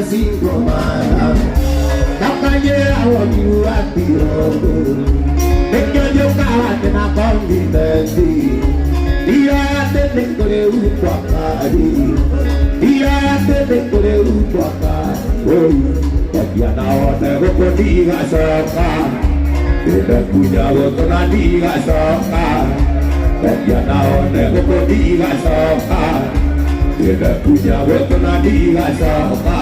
gwacingomana ndakanyĩra wokiu atiroko nĩkĩo njũkaga atĩ na confidence iyo atĩ nĩ kũrĩ ukwa kari iyo atĩ nĩ kũrĩ ukwa kari endia na one gũkũ ndigacoka ndĩndekunya gũtũ na ndigacoka endia na one gũkũ ndigacoka ndĩndekunya gũtũ na ndigacoka.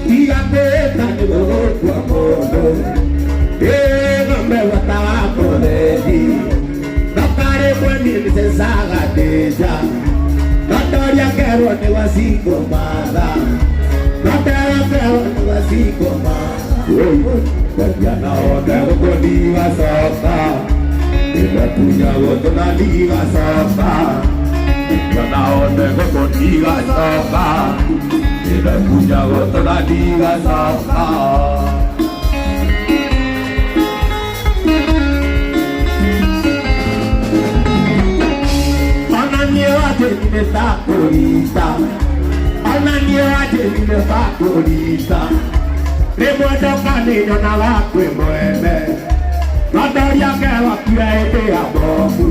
Tiga kwĩta nĩ gũgũkua mũndũ ĩng'ombe bata wa kũrethi nokarĩ mweniĩ nĩcecaga ndĩnja notoria kerwo nĩ gwacingũmatha notero kerwo nĩ gwacingũmatha endia na one gũkũ ndigacoka ndĩndekunya gũtũ na ndigacoka endia na one gũkũ ndigacoka ndĩndekunya gũtũ na ndigacoka. Ona niĩ wajĩri nĩ takũrita ona niĩ wajĩri nĩ takũrita rĩmwe ndoka nĩ nyonaga kwĩ mwene no ndoria kerwo akire hĩndĩ ya bomu.